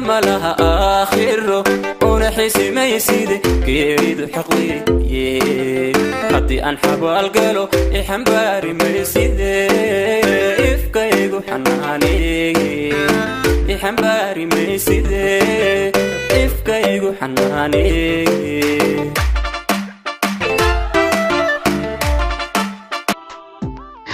Malaha aakhiro una xisimayside, geeridu xaq weeye. Haddii aan xabaal galo, ixambaari mayside, ifkaygu xanaaneeye. Ixambaari mayside, ifkaygu xanaaneeye.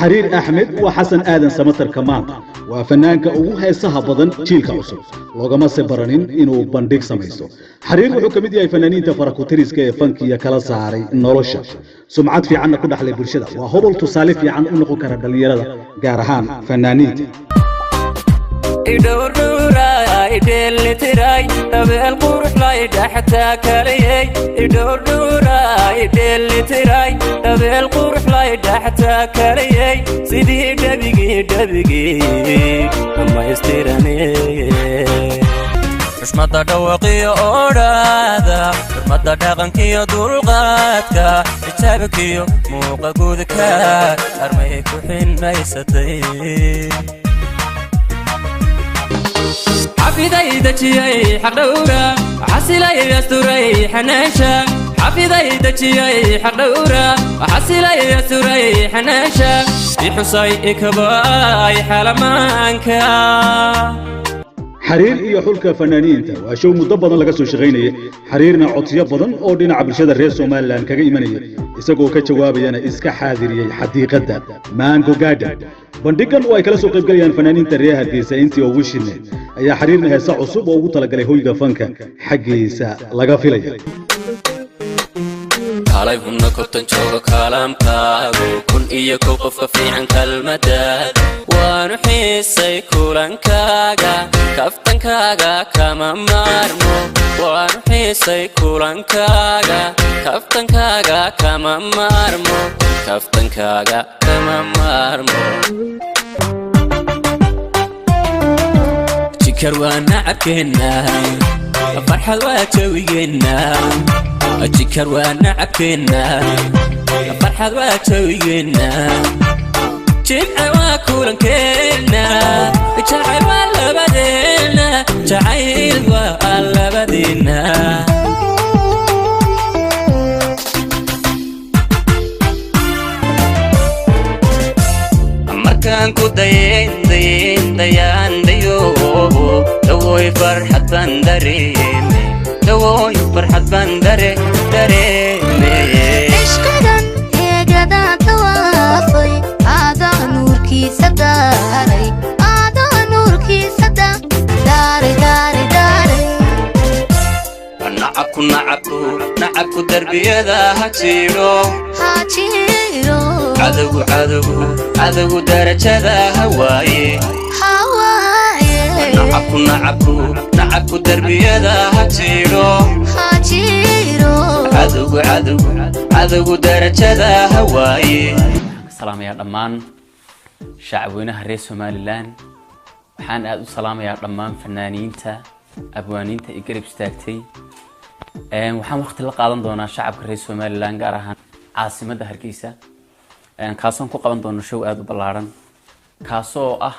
Xariir Axmed waa Xasan Aadan Samatarka maanta. Waa fanaanka ugu heesaha badan jiilka cusub, loogamase baranin inuu bandhig samaysto. Xariir wuxuu ka mid yahay fanaaniinta farakutiriska ee fankiya kala saaray nolosha, sumcad fiicanna ku dhaxlay bulshada. Waa hobol tusaale fiican u noqon kara dhallinyarada, gaar ahaan fanaaniinta. Idhowrdhowraay, dheelitiray, dhabeel quruxlay, dhaxtaa kaliyey. Idhowrdhowraay, dheelitiray, dhabeel quruxlay, dhaxtaa kaliyey, sidii dhabigii dhabigii dhammaystirane. Xushmada dhawaqiyo odhaada, xurmada dhaqankiyo dulqaadka, xijaabkiyo muuqa guudka, armay ku xinmaysatay. Xafiday, dejiyay, xaqdhowra, xasilay, asturay, xanaasha. Xafiday, dejiyay, xaqdhowra, xasilay, asturay, xanaasha, ixusay, ikabaay xalamaanka. Xariir iyo xulka fanaaniinta waa show muddo badan laga soo shaqaynayay, Xariirna codsiyo badan oo dhinaca bulshada reer Somalilan kaga imanaya isagoo ka jawaabayana iska xaadiriyey xadiiqadda Mango Garden. Bandhigan oo ay kala soo qaybgalayaan fanaaniinta reer Hargeysa intii ugu shidneed ayaa Xariirna heese cusub oo ugu talagalay hoyga fanka xaggiisa laga filaya. Kaalay hunna kobtan jooga, kalaamkaagu 1001 qofka fiican kalmadaad. Waanu xiisay kulankaaga, kaftankaaga kama maarmo. Waanu xiisay kulankaaga, kaftankaaga kama maarmo, kaftankaaga kama maarmo. Jikar waa nacabkeenna, farxad waa jawigeenna. Jikar waa nacabkeenna, farxad waa jawigeenna. Jimce waa kulankeenna, jacayl waa labadeenna, jacayl waa labadeenna. Markaan ku dayen dayen dayaan dayo, dawoy farxad baan dareeme, dawoy farxad baan dareeme. Cishqigan eegadaan tawaafay, aadaa nuurkiisa daaray, aadaa nuurkiisa daaray, daaray, daaray. Nacabku, nacabku, nacabku darbiyada ha jiidho. Ha jiro. Cadowgu, cadowgu, cadowgu darajada ha waaye. Hawaaye. Nacabku, nacabku, nacabku darbiyada ha jiidho. Ha jiro. Cadowgu, cadowgu, cadowgu darajada ha waaye. Waxaan ka salaamayaa dhammaan shacabweynaha reer Somalilan. Waxaan aada u salaamayaa dhammaan fanaaniinta, abwaaniinta i garab istaagtay. Waxaan waqti la qaadan doonaa shacabka reer Somalilan, gaar ahaan caasimadda Hargeysa, kaasoon ku qaban doono show aada u ballaaran, kaasoo ah